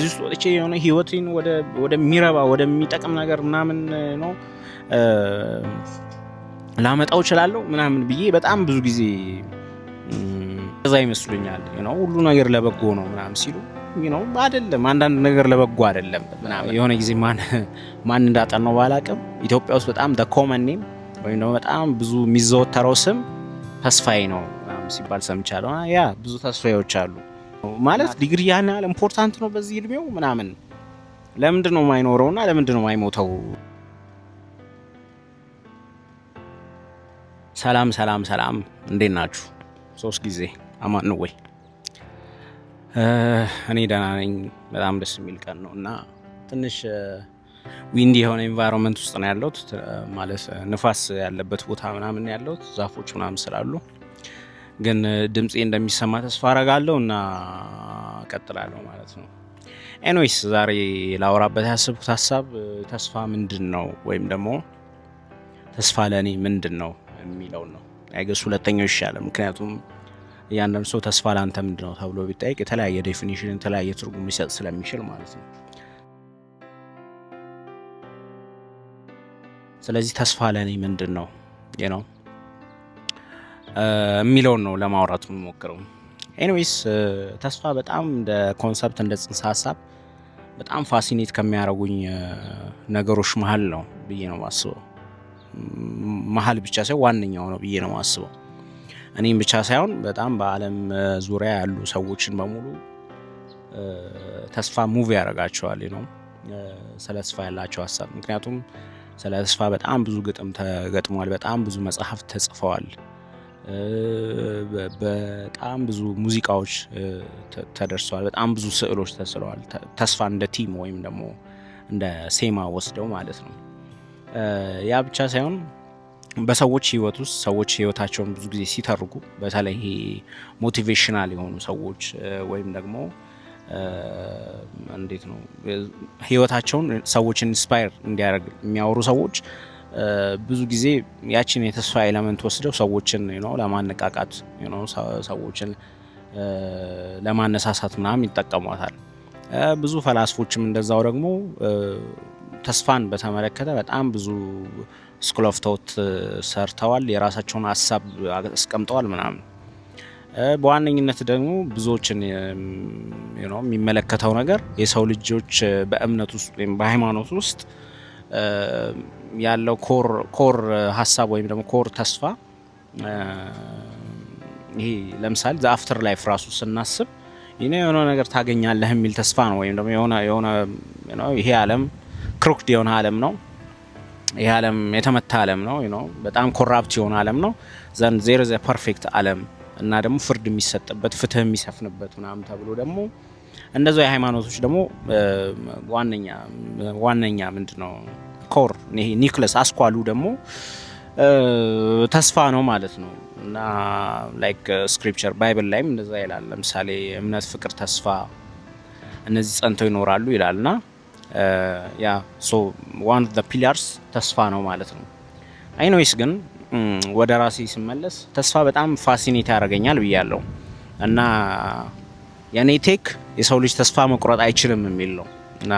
እዚህ ውስጥ ወጥቼ የሆነ ህይወቴን ወደሚረባ፣ ወደሚጠቅም ነገር ምናምን ነው ላመጣው እችላለሁ ምናምን ብዬ በጣም ብዙ ጊዜ እዛ ይመስሉኛል። ሁሉ ነገር ለበጎ ነው ምናምን ሲሉ አይደለም፣ አንዳንድ ነገር ለበጎ አይደለም ምናምን። የሆነ ጊዜ ማን ማን እንዳጠናው ባላቅም ኢትዮጵያ ውስጥ በጣም the common name ወይም ደግሞ በጣም ብዙ የሚዘወተረው ስም ተስፋዬ ነው ምናምን ሲባል ሰምቻለሁ። Yeah፣ ብዙ ተስፋዬዎች አሉ ማለት ዲግሪ ያን ያህል important ነው በዚህ እድሜው ምናምን፣ ለምንድን ነው የማይኖረውና ለምንድን ነው የማይሞተው? ሰላም ሰላም ሰላም፣ እንዴት ናችሁ? ሶስት ጊዜ አማን ነው ወይ? እኔ ደህና ነኝ። በጣም ደስ የሚል ቀን ነው እና ትንሽ windy የሆነ environment ውስጥ ነው ያለሁት። ማለት ንፋስ ያለበት ቦታ ምናምን ያለሁት፣ ዛፎች ምናምን ስላሉ፣ ግን ድምፄ እንደሚሰማ ተስፋ አረጋለሁ እና እቀጥላለሁ ማለት ነው። Anyways፣ ዛሬ ላወራበት ያሰብኩት ሀሳብ ተስፋ ምንድን ነው ወይም ደግሞ ተስፋ ለእኔ ምንድን ነው የሚለውን ነው። I guess ሁለተኛው ይሻላል። ምክንያቱም እያንዳንዱ ሰው ተስፋ ለአንተ ምንድን ነው ተብሎ ቢጠይቅ የተለያየ definition፣ የተለያየ ትርጉም ሊሰጥ ስለሚችል ማለት ነው። ስለዚህ ተስፋ ለእኔ ምንድን ነው የሚለውን ነው ለማውራት የምሞክረው። Anyways፣ ተስፋ በጣም እንደ concept፣ እንደ ጽንሰ ሀሳብ በጣም fascinate ከሚያደርጉኝ ነገሮች መሀል ነው ብዬ ነው የማስበው። መሀል ብቻ ሳይሆን ዋነኛው ነው ብዬ ነው የማስበው። እኔም ብቻ ሳይሆን በጣም በዓለም ዙሪያ ያሉ ሰዎችን በሙሉ ተስፋ move ያደርጋቸዋል ስለ ተስፋ ያላቸው ሀሳብ። ምክንያቱም ስለ ተስፋ በጣም ብዙ ግጥም ተገጥሟል፣ በጣም ብዙ መጽሐፍት ተጽፈዋል፣ በጣም ብዙ ሙዚቃዎች ተደርሰዋል፣ በጣም ብዙ ስዕሎች ተስለዋል። ተስፋ እንደ theme ወይም ደግሞ እንደ ሴማ ወስደው ማለት ነው። ያ ብቻ ሳይሆን በሰዎች ህይወት ውስጥ ሰዎች ህይወታቸውን ብዙ ጊዜ ሲተርኩ፣ በተለይ ይሄ motivational የሆኑ ሰዎች ወይም ደግሞ እንዴት ነው ህይወታቸውን ሰዎችን inspire እንዲያደርግ የሚያወሩ ሰዎች ብዙ ጊዜ ያችን የተስፋ element ወስደው ሰዎችን ለማነቃቃት፣ ሰዎችን ለማነሳሳት ምናምን ይጠቀሟታል። ብዙ ፈላስፎችም እንደዛው ደግሞ ተስፋን በተመለከተ በጣም ብዙ school of thought ሰርተዋል፣ የራሳቸውን ሀሳብ አስቀምጠዋል ምናምን። በዋነኝነት ደግሞ ብዙዎችን የሚመለከተው ነገር የሰው ልጆች በእምነት ውስጥ ወይም በሃይማኖት ውስጥ ያለው core ሀሳብ ወይም ደግሞ core ተስፋ፣ ይሄ ለምሳሌ the afterlife ራሱ ስናስብ የሆነ ነገር ታገኛለህ የሚል ተስፋ ነው። ወይም ደግሞ የሆነ ይሄ ዓለም crooked የሆነ ዓለም ነው። ይሄ ዓለም የተመታ ዓለም ነው። በጣም corrupt የሆነ ዓለም ነው። Then there is a perfect ዓለም እና ደግሞ ፍርድ የሚሰጥበት፣ ፍትህ የሚሰፍንበት ምናምን ተብሎ ደግሞ እንደዛው የሃይማኖቶች ደግሞ ዋነኛ ዋነኛ ምንድን ነው core፣ ይሄ ኒክለስ አስኳሉ ደግሞ ተስፋ ነው ማለት ነው። እና like scripture Bible ላይም እንደዛ ይላል። ለምሳሌ እምነት፣ ፍቅር፣ ተስፋ እነዚህ ጸንተው ይኖራሉ ይላል። እና yeah፣ so one of the pillars ተስፋ ነው ማለት ነው። Anyways፣ ግን ወደ ራሴ ስመለስ ተስፋ በጣም fascinate ያደርገኛል ብያለሁ። እና የኔ take የሰው ልጅ ተስፋ መቁረጥ አይችልም የሚል ነው። እና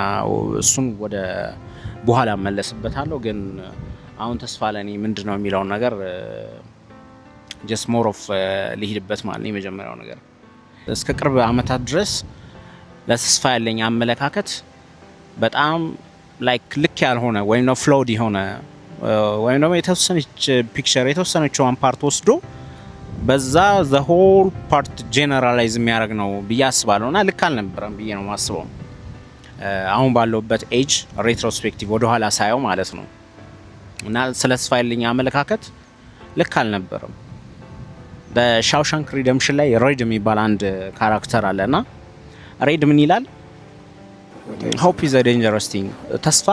እሱን ወደ በኋላ እመለስበታለሁ። ግን አሁን ተስፋ ለእኔ ምንድን ነው የሚለውን ነገር just more of ልሂድበት ማለት ነው። የመጀመሪያው ነገር እስከ ቅርብ ዓመታት ድረስ ለተስፋ ያለኝ አመለካከት በጣም like ልክ ያልሆነ ወይም ደግሞ flawed የሆነ ወይም ደግሞ የተወሰነች picture፣ የተወሰነችዋን part ወስዶ በዛ the whole part generalize የሚያደርግ ነው ብዬ አስባለሁ። እና ልክ አልነበረም ብዬ ነው የማስበው አሁን ባለሁበት age retrospective ወደኋላ ሳየው ማለት ነው። እና ስለ ተስፋ ያለኝ አመለካከት ልክ አልነበረም። በ Shawshank Redemption ላይ Red የሚባል አንድ character አለ። እና Red ምን ይላል? "Hope is a dangerous thing።" ተስፋ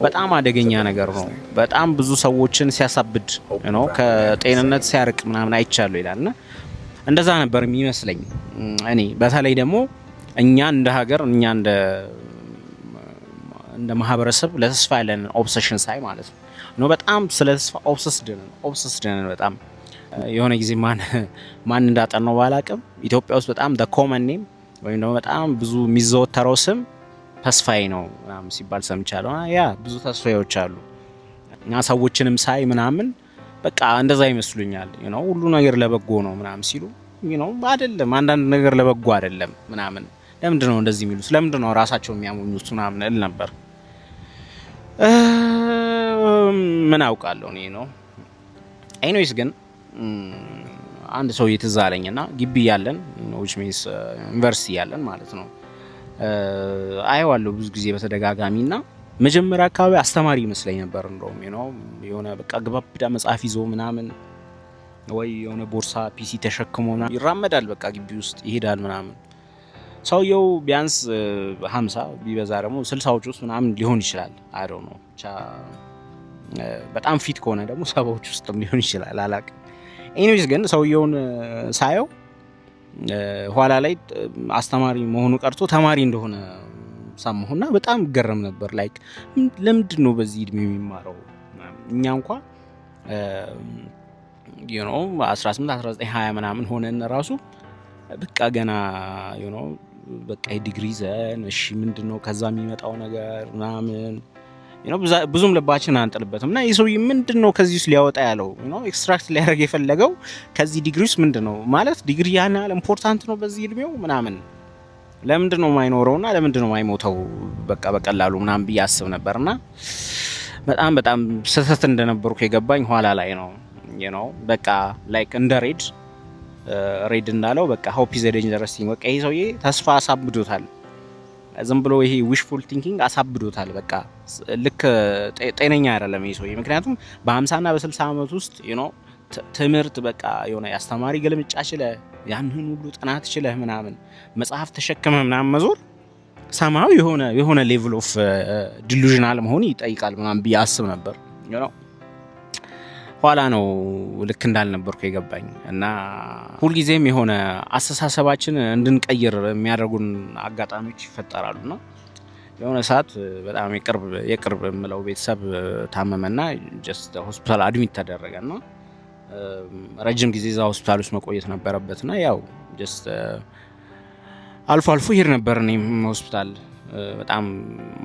በጣም አደገኛ ነገር ነው። በጣም ብዙ ሰዎችን ሲያሳብድ ነው፣ ከጤንነት ሲያርቅ ምናምን አይቻለሁ ይላል። እና እንደዛ ነበር የሚመስለኝ እኔ። በተለይ ደግሞ እኛ እንደ ሀገር፣ እኛ እንደ ማህበረሰብ ለተስፋ ያለን obsession ሳይ ማለት ነው። በጣም ስለ ተስፋ obsessed ነን በጣም። የሆነ ጊዜ ማን ማን እንዳጠናው ባላቅም ኢትዮጵያ ውስጥ በጣም the common name ወይም ደግሞ በጣም ብዙ የሚዘወተረው ስም ተስፋዬ ነው ምናምን ሲባል ሰምቻለሁ። Yeah፣ ብዙ ተስፋዬዎች አሉ እና ሰዎችንም ሳይ ምናምን በቃ እንደዛ ይመስሉኛል። ሁሉ ነገር ለበጎ ነው ምናምን ሲሉ አይደለም፣ አንዳንድ ነገር ለበጎ አይደለም ምናምን። ለምንድን ነው እንደዚህ የሚሉት? ለምንድን ነው ራሳቸው የሚያሞኙት ምናምን እል ነበር። ምን አውቃለሁ እኔ ነው። Anyways ግን አንድ ሰው ትዝ አለኝ እና ግቢ እያለን፣ which means ዩኒቨርሲቲ እያለን ማለት ነው፣ አየዋለሁ ብዙ ጊዜ በተደጋጋሚ እና መጀመሪያ አካባቢ አስተማሪ ይመስለኝ ነበር። እንደውም የሆነ በቃ ግባብዳ መጽሐፍ ይዞ ምናምን ወይ የሆነ ቦርሳ PC ተሸክሞ ይራመዳል፣ በቃ ግቢ ውስጥ ይሄዳል ምናምን። ሰውየው ቢያንስ 50 ቢበዛ ደግሞ 60ዎች ውስጥ ምናምን ሊሆን ይችላል። I don't know፣ ብቻ በጣም fit ከሆነ ደግሞ 70ዎች ውስጥም ሊሆን ይችላል፣ አላቅም። Anyways ግን ሰውየውን ሳየው ኋላ ላይ አስተማሪ መሆኑ ቀርቶ ተማሪ እንደሆነ ሰማሁና በጣም እገረም ነበር። Like ለምንድን ነው በዚህ እድሜ የሚማረው? እኛ እንኳ 18፣ 19፣ 20 ምናምን ሆነን ራሱ በቃ ገና በቃ ዲግሪ ይዘን እሺ ምንድን ነው ከዛ የሚመጣው ነገር ምናምን ብዙም ልባችን አንጥልበትም። እና ይህ ሰውዬ ምንድን ነው ከዚህ ውስጥ ሊያወጣ ያለው፣ extract ሊያደርግ የፈለገው ከዚህ ዲግሪ ውስጥ ምንድን ነው? ማለት ዲግሪ ያን ያህል important ነው በዚህ እድሜው ምናምን? ለምንድን ነው የማይኖረው እና ለምንድን ነው የማይሞተው በቃ በቀላሉ ምናምን ብዬ አስብ ነበር። እና በጣም በጣም ስህተት እንደነበርኩ የገባኝ ኋላ ላይ ነው። በቃ like እንደ ሬድ እንዳለው በቃ hope is dangerous thing። በቃ ይሄ ሰውዬ ተስፋ አሳብዶታል። ዝም ብሎ ይሄ wishful thinking አሳብዶታል። በቃ ልክ ጤነኛ አይደለም ይሄ ሰውዬ። ምክንያቱም በ50 እና በ60 ዓመት ውስጥ ትምህርት በቃ የሆነ የአስተማሪ ግልምጫ ችለህ፣ ያንን ሁሉ ጥናት ችለህ ምናምን መጽሐፍ ተሸክመህ ምናምን መዞር somehow የሆነ level of delusional መሆን ይጠይቃል ምናምን ብዬ አስብ ነበር። ኋላ ነው ልክ እንዳልነበርኩ የገባኝ። እና ሁልጊዜም የሆነ አስተሳሰባችን እንድንቀይር የሚያደርጉን አጋጣሚዎች ይፈጠራሉ። እና የሆነ ሰዓት በጣም የቅርብ የምለው ቤተሰብ ታመመና just ሆስፒታል admit ተደረገ እና ረጅም ጊዜ እዛ ሆስፒታል ውስጥ መቆየት ነበረበት። እና ያው just አልፎ አልፎ ሄድ ነበር እኔም ሆስፒታል። በጣም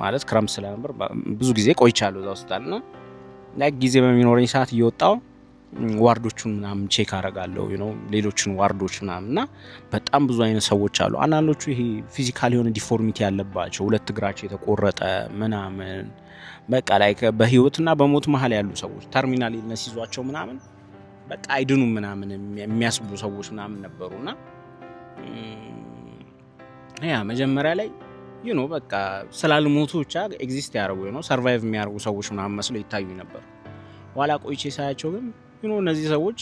ማለት ክረምት ስለነበር ብዙ ጊዜ ቆይቻለሁ እዛ ሆስፒታል። እና ጊዜ በሚኖረኝ ሰዓት እየወጣው ward ኦቹን ምናምን check አረጋለሁ፣ ሌሎችን ward ኦች ምናምን። እና በጣም ብዙ አይነት ሰዎች አሉ። አንዳንዶቹ ይሄ physical የሆነ deformity ያለባቸው፣ ሁለት እግራቸው የተቆረጠ ምናምን፣ በቃ like በህይወትና በሞት መሀል ያሉ ሰዎች፣ terminal illness ይዟቸው ምናምን በቃ አይድኑም ምናምን የሚያስብሉ ሰዎች ምናምን ነበሩ። እና yeah፣ መጀመሪያ ላይ በቃ ስላልሞቱ ብቻ exist ያደርጉ ነው survive የሚያደርጉ ሰዎች ምናምን መስለው ይታዩ ነበር። ኋላ ቆይቼ ሳያቸው ግን እነዚህ ሰዎች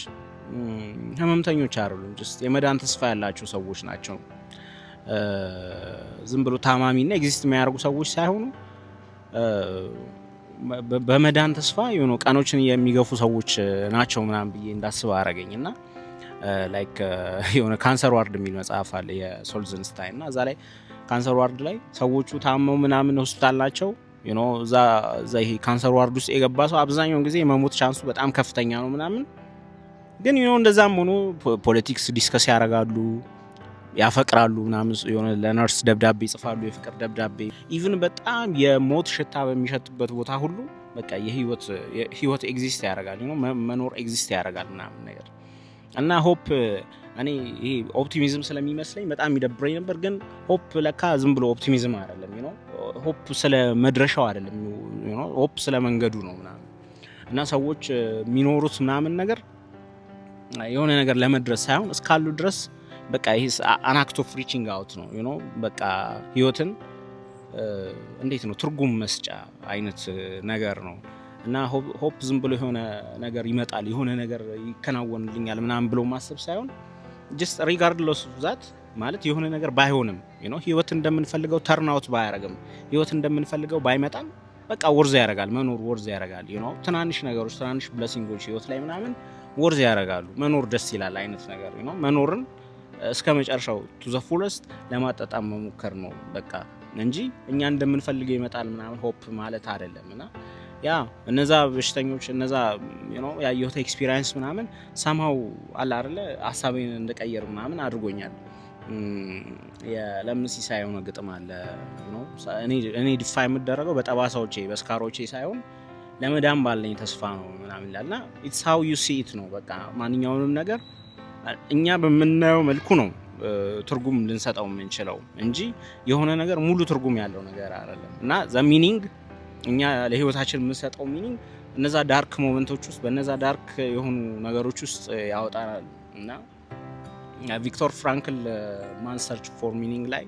ህመምተኞች አይደሉም፣ just የመዳን ተስፋ ያላቸው ሰዎች ናቸው። ዝም ብሎ ታማሚና exist የሚያደርጉ ሰዎች ሳይሆኑ በመዳን ተስፋ የሆኑ ቀኖችን የሚገፉ ሰዎች ናቸው ምናምን ብዬ እንዳስብ አረገኝ። እና like የሆነ Cancer Ward የሚል መጽሐፍ አለ የሶልዘንስታይን። እና እዛ ላይ cancer ward ላይ ሰዎቹ ታመው ምናምን ሆስፒታል ናቸው። እዛ ይሄ cancer ward ውስጥ የገባ ሰው አብዛኛውን ጊዜ የመሞት chance ኡ በጣም ከፍተኛ ነው ምናምን። ግን እንደዛም ሆኖ politics discuss ያደርጋሉ፣ ያፈቅራሉ ምናምን፣ የሆነ ለነርስ ደብዳቤ ይጽፋሉ፣ የፍቅር ደብዳቤ። Even በጣም የሞት ሽታ በሚሸትበት ቦታ ሁሉ በቃ የህይወት ህይወት exist ያደርጋል፣ መኖር exist ያደርጋል ምናምን ነገር። እና hope እኔ ይሄ optimism ስለሚመስለኝ በጣም ይደብረኝ ነበር። ግን hope ለካ ዝም ብሎ optimism አይደለም። Hope ስለ መድረሻው አይደለም፣ hope ስለ መንገዱ ነው ምናምን። እና ሰዎች የሚኖሩት ምናምን ነገር የሆነ ነገር ለመድረስ ሳይሆን እስካሉ ድረስ በቃ ይሄ an act of reaching out ነው። በቃ ህይወትን እንዴት ነው ትርጉም መስጫ አይነት ነገር ነው። እና hope ዝም ብሎ የሆነ ነገር ይመጣል፣ የሆነ ነገር ይከናወንልኛል ምናምን ብሎ ማሰብ ሳይሆን just regardless of that፣ ማለት የሆነ ነገር ባይሆንም፣ ህይወት እንደምንፈልገው turn out ባያረግም፣ ህይወት እንደምንፈልገው ባይመጣም በቃ worth ያደርጋል፣ መኖር worth ያደርጋል። ትናንሽ ነገሮች፣ ትናንሽ blessing ኦች ህይወት ላይ ምናምን worth ያደርጋሉ፣ መኖር ደስ ይላል አይነት ነገር፣ መኖርን እስከ መጨረሻው to the fullest ለማጣጣም መሞከር ነው በቃ እንጂ እኛ እንደምንፈልገው ይመጣል ምናምን hope ማለት አይደለም። እና yeah፣ እነዛ በሽተኞች፣ እነዛ ያየሁት experience ምናምን somehow አለ አይደለ ሀሳቤን እንድቀይር ምናምን አድርጎኛል። የለምን ሲሳይ የሆነ ግጥም አለ። እኔ define የምደረገው በጠባሳዎቼ በ scar ኦቼ ሳይሆን ለመዳን ባለኝ ተስፋ ነው ምናምን ይላል። እና it's how you see it ነው። በቃ ማንኛውንም ነገር እኛ በምናየው መልኩ ነው ትርጉም ልንሰጠው የምንችለው እንጂ የሆነ ነገር ሙሉ ትርጉም ያለው ነገር አይደለም። እና the meaning፣ እኛ ለህይወታችን የምንሰጠው meaning እነዛ dark moment ኦች ውስጥ፣ በነዛ dark የሆኑ ነገሮች ውስጥ ያወጣናል። እና ቪክቶር ፍራንክል Man's Search for Meaning ላይ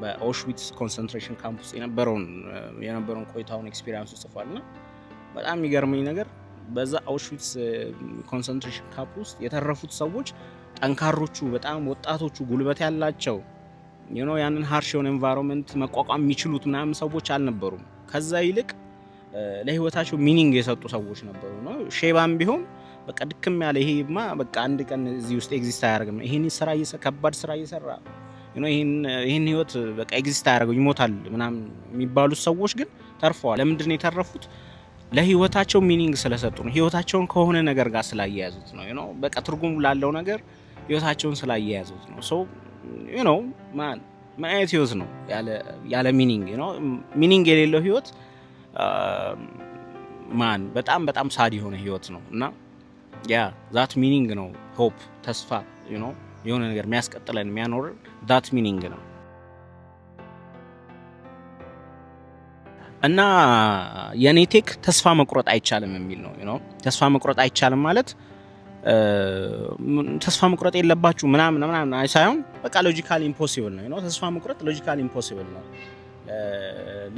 በኦሽዊትስ concentration camp ውስጥ የነበረውን ቆይታውን experience ኡ ጽፏል። እና በጣም የሚገርመኝ ነገር በዛ አውሽዊትስ concentration camp ውስጥ የተረፉት ሰዎች ጠንካሮቹ፣ በጣም ወጣቶቹ፣ ጉልበት ያላቸው፣ ያንን harsh የሆነ environment መቋቋም የሚችሉት ምናምን ሰዎች አልነበሩም። ከዛ ይልቅ ለህይወታቸው meaning የሰጡ ሰዎች ነበሩ ነው። ሼባም ቢሆን በቃ ድክም ያለ፣ ይሄማ በቃ አንድ ቀን እዚህ ውስጥ exist አያደርግም፣ ይሄን ስራ ከባድ ስራ እየሰራ ይሄን ህይወት በቃ exist አያደርገው፣ ይሞታል ምናምን የሚባሉት ሰዎች ግን ተርፈዋል። ለምንድን ነው የተረፉት? ለህይወታቸው meaning ስለሰጡ ነው። ህይወታቸውን ከሆነ ነገር ጋር ስላያያዙት ነው። በቃ ትርጉም ላለው ነገር ህይወታቸውን ስላያያዙት ነው። So man፣ ምን አይነት ህይወት ነው ያለ meaning? Meaning የሌለው ህይወት man በጣም በጣም sad የሆነ ህይወት ነው። እና yeah, that meaning ነው hope፣ ተስፋ፣ የሆነ ነገር የሚያስቀጥለን፣ የሚያኖርን that meaning ነው። እና የኔ take ተስፋ መቁረጥ አይቻልም የሚል ነው። ተስፋ መቁረጥ አይቻልም ማለት ተስፋ መቁረጥ የለባችሁ ምናምን ምናምን ሳይሆን በቃ logically impossible ነው። ተስፋ መቁረጥ logically impossible ነው።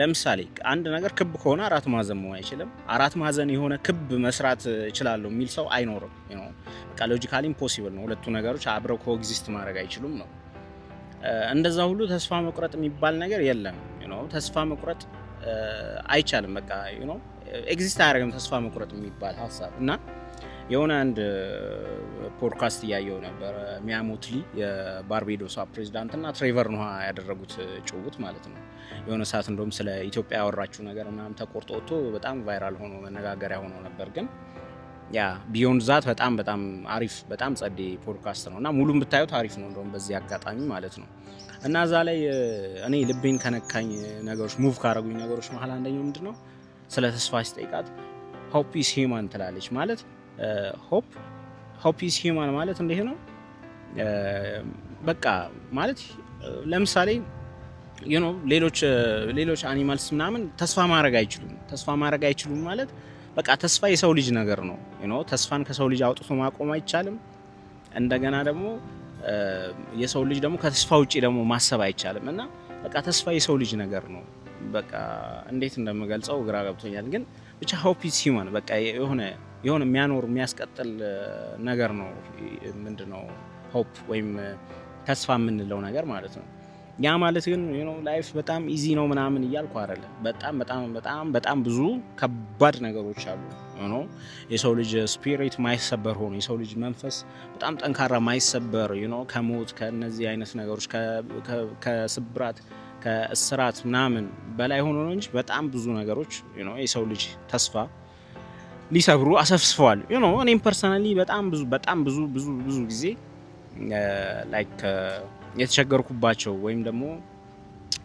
ለምሳሌ አንድ ነገር ክብ ከሆነ አራት ማዕዘን መሆን አይችልም። አራት ማዕዘን የሆነ ክብ መስራት እችላለሁ የሚል ሰው አይኖርም። በቃ logically impossible ነው። ሁለቱ ነገሮች አብረው coexist ማድረግ አይችሉም ነው። እንደዛ ሁሉ ተስፋ መቁረጥ የሚባል ነገር የለም። ተስፋ መቁረጥ አይቻልም። በቃ exist አያደርግም ተስፋ መቁረጥ የሚባል ሀሳብ። እና የሆነ አንድ ፖድካስት እያየው ነበር፣ ሚያ ሞትሊ የባርቤዶሷ ፕሬዚዳንት እና ትሬቨር ኖሃ ያደረጉት ጭውውት ማለት ነው። የሆነ ሰዓት እንደውም ስለ ኢትዮጵያ ያወራችው ነገር ምናምን ተቆርጦ ወጥቶ በጣም viral ሆኖ መነጋገሪያ ሆኖ ነበር። ግን yeah, beyond that በጣም በጣም አሪፍ፣ በጣም ጸዴ ፖድካስት ነው እና ሙሉም ብታዩት አሪፍ ነው እንደውም በዚህ አጋጣሚ ማለት ነው። እና እዛ ላይ እኔ ልቤን ከነካኝ ነገሮች፣ move ካረጉኝ ነገሮች መሀል አንደኛው ምንድን ነው፣ ስለ ተስፋ ሲጠይቃት "Hope is human" ትላለች። ማለት hope is human ማለት እንዴት ነው? በቃ ማለት ለምሳሌ ሌሎች animals ምናምን ተስፋ ማድረግ አይችሉም። ተስፋ ማድረግ አይችሉም ማለት በቃ ተስፋ የሰው ልጅ ነገር ነው። ተስፋን ከሰው ልጅ አውጥቶ ማቆም አይቻልም። እንደገና ደግሞ የሰው ልጅ ደግሞ ከተስፋ ውጪ ደግሞ ማሰብ አይቻልም። እና በቃ ተስፋ የሰው ልጅ ነገር ነው። በቃ እንዴት እንደምገልጸው ግራ ገብቶኛል። ግን ብቻ hope is human፣ በቃ የሆነ የሚያኖር፣ የሚያስቀጥል ነገር ነው። ምንድነው hope ወይም ተስፋ የምንለው ነገር ማለት ነው። ያ ማለት ግን life በጣም easy ነው ምናምን እያልኩ አይደለም። በጣም በጣም በጣም በጣም ብዙ ከባድ ነገሮች አሉ። የሰው ልጅ spirit ማይሰበር ሆኖ፣ የሰው ልጅ መንፈስ በጣም ጠንካራ፣ ማይሰበር፣ ከሞት፣ ከእነዚህ አይነት ነገሮች፣ ከስብራት፣ ከእስራት ምናምን በላይ ሆኖ ነው እንጂ በጣም ብዙ ነገሮች የሰው ልጅ ተስፋ ሊሰብሩ አሰፍስፈዋል። እኔም personally በጣም ብዙ፣ በጣም ብዙ ብዙ ብዙ ጊዜ like የተቸገርኩባቸው ወይም ደግሞ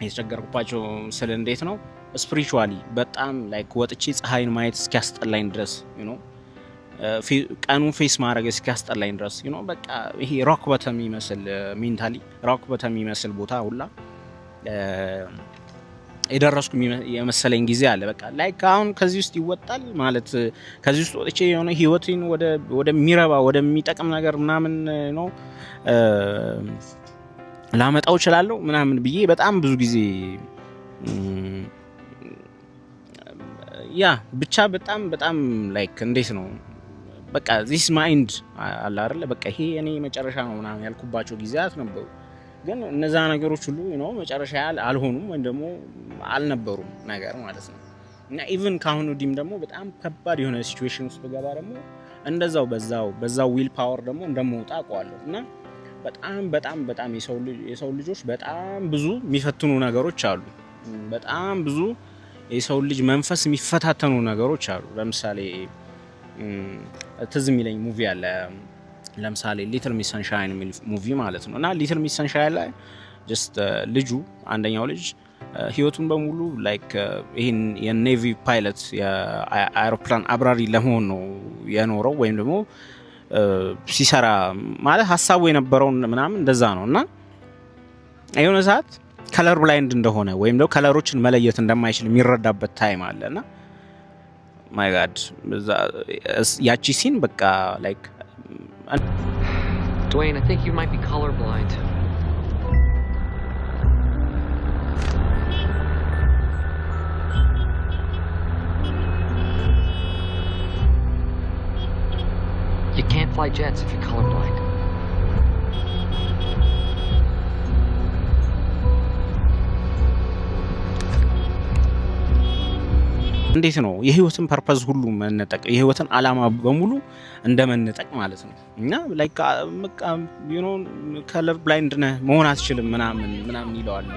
የተቸገርኩባቸው ስል እንዴት ነው፣ spiritually በጣም like ወጥቼ ፀሐይን ማየት እስኪያስጠላኝ ድረስ፣ ቀኑን face ማድረግ እስኪያስጠላኝ ድረስ፣ በቃ ይሄ rock bottom የሚመስል፣ mentally rock bottom የሚመስል ቦታ ሁላ የደረስኩ የመሰለኝ ጊዜ አለ። በቃ like አሁን ከዚህ ውስጥ ይወጣል ማለት፣ ከዚህ ውስጥ ወጥቼ የሆነ ህይወቴን ወደሚረባ፣ ወደሚጠቅም ነገር ምናምን ነው ላመጣው እችላለሁ ምናምን ብዬ በጣም ብዙ ጊዜ፣ yeah፣ ብቻ በጣም በጣም like እንዴት ነው፣ በቃ this my end አለ አይደለ፣ በቃ ይሄ እኔ መጨረሻ ነው ምናምን ያልኩባቸው ጊዜያት ነበሩ። ግን እነዛ ነገሮች ሁሉ መጨረሻ አልሆኑም ወይም ደግሞ አልነበሩም ነገር ማለት ነው። እና even ከአሁኑ ወዲህም ደግሞ በጣም ከባድ የሆነ situation ውስጥ ብገባ ደግሞ እንደዛው በዛው will power ደግሞ እንደምወጣ አውቀዋለሁ። እና በጣም በጣም በጣም የሰው ልጆች በጣም ብዙ የሚፈትኑ ነገሮች አሉ። በጣም ብዙ የሰው ልጅ መንፈስ የሚፈታተኑ ነገሮች አሉ። ለምሳሌ ትዝ የሚለኝ movie አለ፣ ለምሳሌ Little Miss Sunshine የሚል movie ማለት ነው። እና Little Miss Sunshine ላይ just ልጁ፣ አንደኛው ልጅ ህይወቱን በሙሉ like ይህን የ navy pilot፣ የአይሮፕላን አብራሪ ለመሆን ነው የኖረው ወይም ደግሞ ሲሰራ ማለት ሀሳቡ የነበረውን ምናምን እንደዛ ነው። እና የሆነ ሰዓት color blind እንደሆነ ወይም ደግሞ color ኦችን መለየት እንደማይችል የሚረዳበት time አለ። እና my God፣ ያቺ scene በቃ like Dwayne, I think you might be colorblind. You can't fly jets if you're colorblind. እንዴት ነው የህይወትን purpose ሁሉ መነጠቅ፣ የህይወትን አላማ በሙሉ እንደ መነጠቅ ማለት ነው። እና like በቃ color blind ነህ፣ መሆን አትችልም ምናምን ምናምን ይለዋል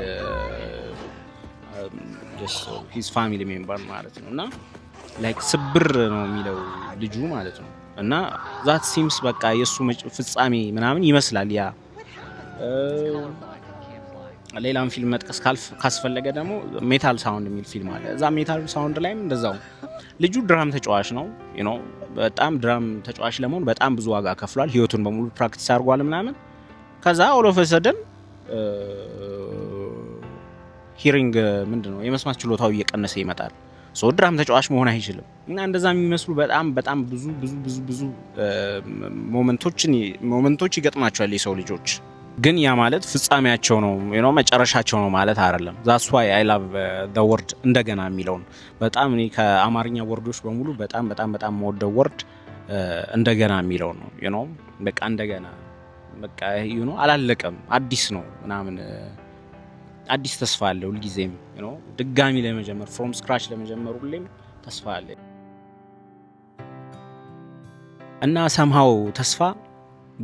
his family member ማለት ነው። እና like ስብር ነው የሚለው ልጁ ማለት ነው። እና that seems በቃ የእሱ ፍጻሜ ምናምን ይመስላል ያ። ሌላም ፊልም መጥቀስ ካስፈለገ ደግሞ Metal Sound የሚል ፊልም አለ። እዛ Metal Sound ላይም እንደዛው ልጁ drum ተጫዋች ነው። በጣም drum ተጫዋች ለመሆን በጣም ብዙ ዋጋ ከፍሏል። ህይወቱን በሙሉ practice አድርጓል ምናምን። ከዛ all of a sudden hearing ምንድን ነው የመስማት ችሎታው እየቀነሰ ይመጣል። So drum ተጫዋች መሆን አይችልም። እና እንደዛ የሚመስሉ በጣም በጣም ብዙ ብዙ ብዙ ብዙ moment ኦች ይገጥማቸዋል የሰው ልጆች። ግን ያ ማለት ፍጻሜያቸው ነው፣ መጨረሻቸው ነው ማለት አይደለም። That's why I love the word እንደገና የሚለውን። በጣም እኔ ከአማርኛ word ኦች በሙሉ በጣም በጣም በጣም የምወደው word እንደገና የሚለው ነው። በቃ እንደገና በቃ አላለቀም፣ አዲስ ነው ምናምን፣ አዲስ ተስፋ አለ ሁልጊዜም፣ ድጋሚ ለመጀመር፣ from scratch ለመጀመር ሁሌም ተስፋ አለ። እና somehow ተስፋ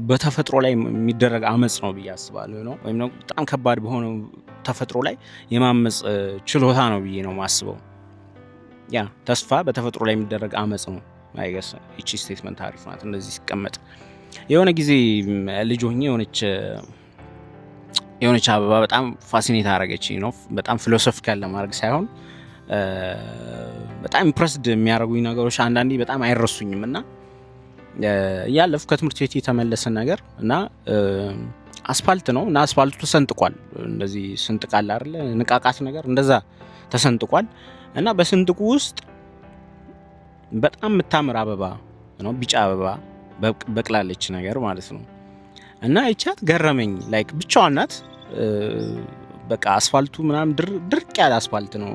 በተፈጥሮ ላይ የሚደረግ አመፅ ነው ብዬ አስባለሁ ነው፣ ወይም ደግሞ በጣም ከባድ በሆነው ተፈጥሮ ላይ የማመፅ ችሎታ ነው ብዬ ነው የማስበው። Yeah፣ ተስፋ በተፈጥሮ ላይ የሚደረግ አመፅ ነው። I guess ይቺ statement አሪፍ ናት እንደዚህ ሲቀመጥ። የሆነ ጊዜ ልጅ ሆኜ የሆነች አበባ በጣም fascinate አደረገችኝ ነው። በጣም philosophical ለማድረግ ሳይሆን በጣም impressed የሚያደርጉኝ ነገሮች አንዳንዴ በጣም አይረሱኝም። እና እያለፍኩ ከትምህርት ቤት የተመለሰ ነገር እና አስፋልት ነው እና አስፋልቱ ተሰንጥቋል። እንደዚህ ስንጥቅ አለ አይደለ? ንቃቃት ነገር እንደዛ ተሰንጥቋል። እና በስንጥቁ ውስጥ በጣም የምታምር አበባ ነው፣ ቢጫ አበባ በቅላለች ነገር ማለት ነው። እና አይቻት ገረመኝ። Like ብቻዋን ናት። በቃ አስፋልቱ ምናምን ድርቅ ያለ አስፋልት ነው፣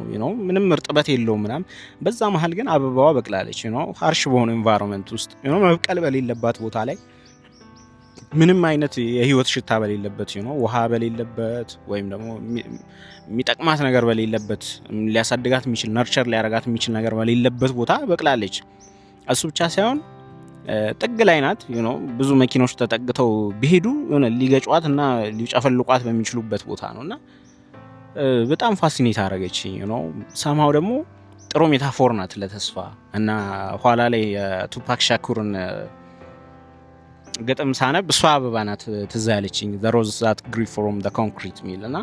ምንም እርጥበት የለውም ምናምን። በዛ መሀል ግን አበባዋ በቅላለች harsh በሆነ environment ውስጥ፣ መብቀል በሌለባት ቦታ ላይ፣ ምንም አይነት የህይወት ሽታ በሌለበት፣ ውሃ በሌለበት ወይም ደግሞ የሚጠቅማት ነገር በሌለበት፣ ሊያሳድጋት የሚችል፣ nurture ሊያረጋት የሚችል ነገር በሌለበት ቦታ በቅላለች። እሱ ብቻ ሳይሆን ጥግ ላይ ናት። ብዙ መኪኖች ተጠግተው ቢሄዱ የሆነ ሊገጯት እና ሊጨፈልቋት በሚችሉበት ቦታ ነው። እና በጣም fascinate አደረገችኝ። Somehow ደግሞ ጥሩ metaphor ናት ለተስፋ። እና ኋላ ላይ የቱፓክ ሻኩርን ግጥም ሳነብ እሷ አበባ ናት ትዝ ያለችኝ፣ "The rose that grew from the concrete" የሚል። እና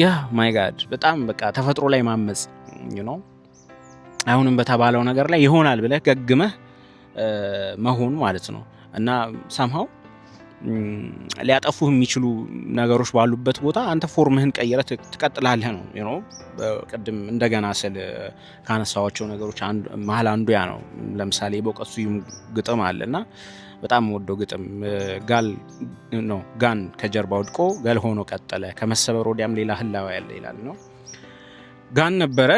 yeah, my God፣ በጣም በቃ ተፈጥሮ ላይ ማመፅ አይሆንም በተባለው ነገር ላይ ይሆናል ብለህ ገግመህ መሆን ማለት ነው። እና somehow ሊያጠፉህ የሚችሉ ነገሮች ባሉበት ቦታ አንተ form ህን ቀይረህ ትቀጥላለህ ነው። ቅድም እንደገና ስል ካነሳዋቸው ነገሮች መሀል አንዱ ያ ነው። ለምሳሌ በእውቀቱ ስዩም ግጥም አለ እና በጣም የምወደው ግጥም፣ ጋል ነው፣ ጋን ከጀርባ ወድቆ ገል ሆኖ ቀጠለ፣ ከመሰበር ወዲያም ሌላ ህላዌ ያለ ይላል ነው። ጋን ነበረ፣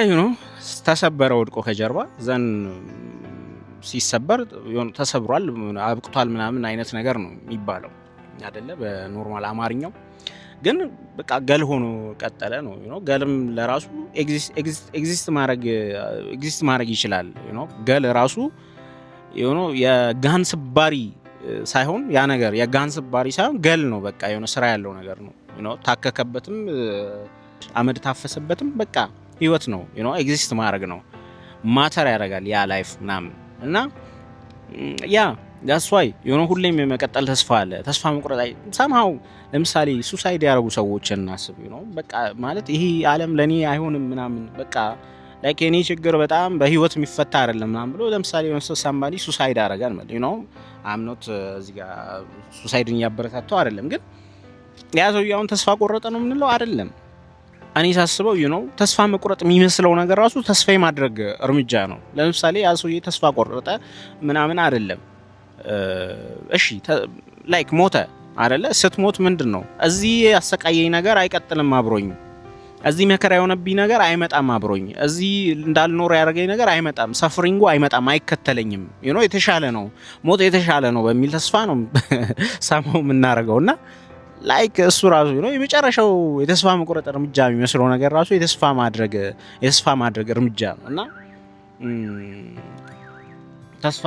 ተሰበረ ወድቆ ከጀርባ፣ then ሲሰበር ተሰብሯል፣ አብቅቷል ምናምን አይነት ነገር ነው የሚባለው አይደለ? በ normal አማርኛው ግን በቃ ገል ሆኖ ቀጠለ ነው። ገልም ለራሱ exist ማድረግ ይችላል። ገል ራሱ የጋን ስባሪ ሳይሆን፣ ያ ነገር የጋን ስባሪ ሳይሆን ገል ነው። በቃ የሆነ ስራ ያለው ነገር ነው። ታከከበትም አመድ ታፈሰበትም በቃ ህይወት ነው። Exist ማድረግ ነው። Matter ያደርጋል ያ life ምናምን እና Yeah, that's why የሆነ ሁሌም የመቀጠል ተስፋ አለ። ተስፋ መቁረጥ somehow ለምሳሌ suicide ያደረጉ ሰዎችን እናስብ ነው። በቃ ማለት ይሄ ዓለም ለእኔ አይሆንም ምናምን፣ በቃ like የኔ ችግር በጣም በህይወት የሚፈታ አይደለም ምናምን ብሎ ለምሳሌ የሆነ somebody suicide አደረገ እንበል። I'm not እዚህ ጋር suicide ን እያበረታተው አይደለም፣ ግን ያ ሰውዬ አሁን ተስፋ ቆረጠ ነው የምንለው? አይደለም። እኔ ሳስበው ተስፋ መቁረጥ የሚመስለው ነገር ራሱ ተስፋ የማድረግ እርምጃ ነው። ለምሳሌ ያ ሰውዬ ተስፋ ቆረጠ ምናምን አይደለም። እሺ፣ like ሞተ አይደለ? ስትሞት ምንድን ነው? እዚህ ያሰቃየኝ ነገር አይቀጥልም አብሮኝ፣ እዚህ መከራ የሆነብኝ ነገር አይመጣም አብሮኝ፣ እዚህ እንዳልኖር ያደረገኝ ነገር አይመጣም፣ suffering ኡ አይመጣም፣ አይከተለኝም። የተሻለ ነው፣ ሞት የተሻለ ነው በሚል ተስፋ ነው somehow የምናደርገው። እና like እሱ ራሱ ነው የመጨረሻው የተስፋ መቁረጥ እርምጃ የሚመስለው ነገር ራሱ የተስፋ ማድረግ እርምጃ ነው። እና ተስፋ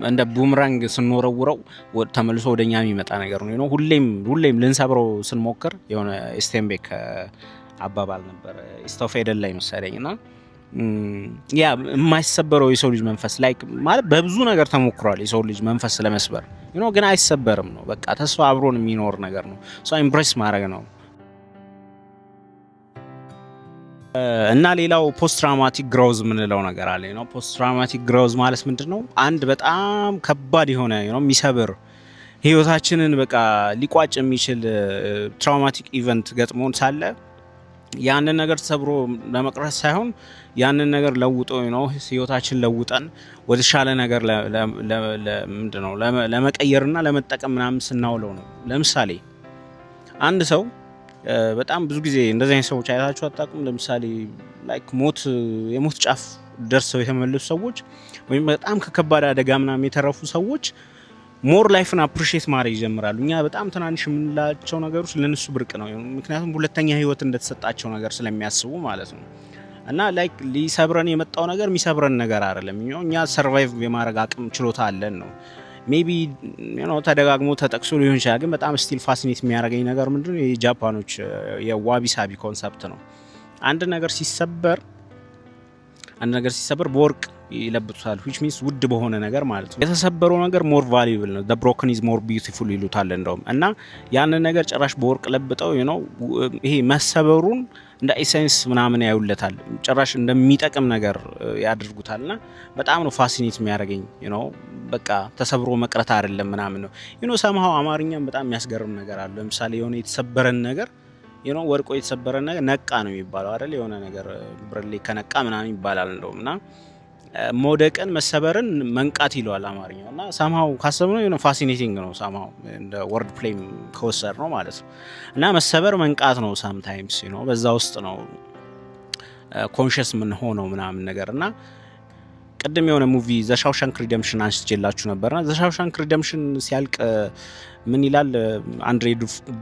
እንደ boomerang ስንወረውረው ተመልሶ ወደኛ የሚመጣ ነገር ነው። ሁሌም ሁሌም ልንሰብረው ስንሞክር፣ የሆነ ስቴንቤክ አባባል ነበር East of Eden ላይ መሰለኝ፣ እና ያ የማይሰበረው የሰው ልጅ መንፈስ like ማለት በብዙ ነገር ተሞክሯል የሰው ልጅ መንፈስ ለመስበር፣ ግን አይሰበርም ነው። በቃ ተስፋ አብሮን የሚኖር ነገር ነው። So embrace ማድረግ ነው። እና ሌላው post traumatic growth የምንለው ነገር አለ ነው። Post traumatic growth ማለት ምንድን ነው? አንድ በጣም ከባድ የሆነ የሚሰብር፣ ህይወታችንን በቃ ሊቋጭ የሚችል traumatic event ገጥሞን ሳለ ያንን ነገር ሰብሮ ለመቅረት ሳይሆን ያንን ነገር ለውጦ ህይወታችን ለውጠን ወደ ተሻለ ነገር ምንድን ነው ለመቀየርና ለመጠቀም ምናምን ስናውለው ነው። ለምሳሌ አንድ ሰው፣ በጣም ብዙ ጊዜ እንደዚህ አይነት ሰዎች አይታችሁ አታውቁም? ለምሳሌ like ሞት የሞት ጫፍ ደርሰው የተመለሱ ሰዎች ወይም በጣም ከከባድ አደጋ ምናምን የተረፉ ሰዎች more life ን appreciate ማድረግ ይጀምራሉ። እኛ በጣም ትናንሽ የምንላቸው ነገሮች ለነሱ ብርቅ ነው። ምክንያቱም ሁለተኛ ህይወት እንደተሰጣቸው ነገር ስለሚያስቡ ማለት ነው። እና like ሊሰብረን የመጣው ነገር የሚሰብረን ነገር አይደለም። እኛ survive የማድረግ አቅም ችሎታ አለን ነው። Maybe ተደጋግሞ ተጠቅሶ ሊሆን ይችላል፣ ግን በጣም still fascinate የሚያደርገኝ ነገር ምንድነው? የጃፓኖች የዋቢ ሳቢ concept ነው። አንድ ነገር ሲሰበር በወርቅ ይለብጡታል፣ which means ውድ በሆነ ነገር ማለት ነው። የተሰበረው ነገር more valuable ነው። Broken is more beautiful ይሉታል እንደውም። እና ያንን ነገር ጭራሽ በወርቅ ለብጠው ይሄ መሰበሩን እንደ essence ምናምን ያዩለታል፣ ጭራሽ እንደሚጠቅም ነገር ያደርጉታል። እና በጣም ነው fascinate የሚያደርገኝ። በቃ ተሰብሮ መቅረት አይደለም ምናምን ነው። Somehow አማርኛም በጣም የሚያስገርም ነገር አለ። ለምሳሌ የሆነ የተሰበረን ነገር፣ ወድቆ የተሰበረን ነገር ነቃ ነው የሚባለው አይደል? የሆነ ነገር ብርሌ ከነቃ ምናምን ይባላል እንደውም። እና መውደቅን መሰበርን መንቃት ይለዋል አማርኛው። እና somehow ካሰብነው የሆነ fascinating ነው፣ somehow እንደ word play ም ከወሰድነው ማለት ነው። እና መሰበር መንቃት ነው sometimes፣ በዛ ውስጥ ነው conscious የምንሆነው ምናምን ነገር። እና ቅድም የሆነ movie The Shawshank Redemption አንስቼላችሁ ነበርና The Shawshank Redemption ሲያልቅ ምን ይላል? አንድሬ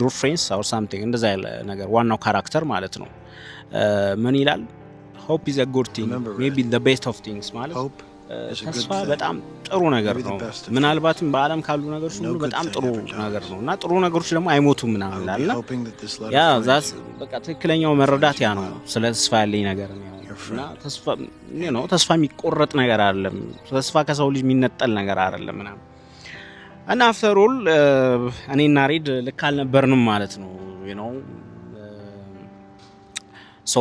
ዱፍሬንስ or something እንደዛ ያለ ነገር፣ ዋናው character ማለት ነው፣ ምን ይላል? "Hope is a good thing, maybe the best of things" ማለት ተስፋ በጣም ጥሩ ነገር ነው። ምናልባትም በዓለም ካሉ ነገሮች ሁሉ በጣም ጥሩ ነገር ነው፣ እና ጥሩ ነገሮች ደግሞ አይሞቱም ምናምን ይላል። እና yeah, that's በቃ ትክክለኛው መረዳት ያ ነው። ስለ ተስፋ ያለኝ ነገር ነው። እና ተስፋ ነው፣ ተስፋ የሚቆረጥ ነገር አይደለም። ተስፋ ከሰው ልጅ የሚነጠል ነገር አይደለም ምናምን። እና after all እኔና ሬድ ልክ አልነበርንም ማለት ነው። So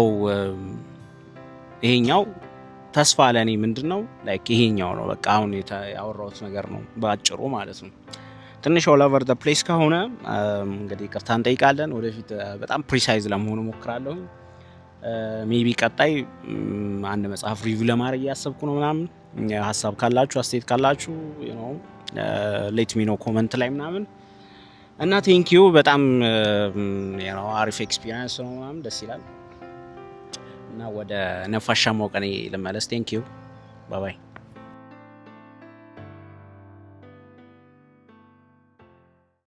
ይሄኛው ተስፋ ለእኔ ምንድን ነው? Like ይሄኛው ነው፣ በቃ አሁን ያወራሁት ነገር ነው በአጭሩ ማለት ነው። ትንሽ all over the place ከሆነ እንግዲህ ይቅርታ እንጠይቃለን። ወደፊት በጣም precise ለመሆን እሞክራለሁ። Maybe ቀጣይ አንድ መጽሐፍ review ለማድረግ እያሰብኩ ነው ምናምን። ሀሳብ ካላችሁ፣ አስተያየት ካላችሁ let me know comment ላይ ምናምን። እና thank you፣ በጣም አሪፍ experience ነው ምናምን፣ ደስ ይላል። እና ወደ ነፋሻማው ቀኔ ልመለስ። Thank you, bye bye።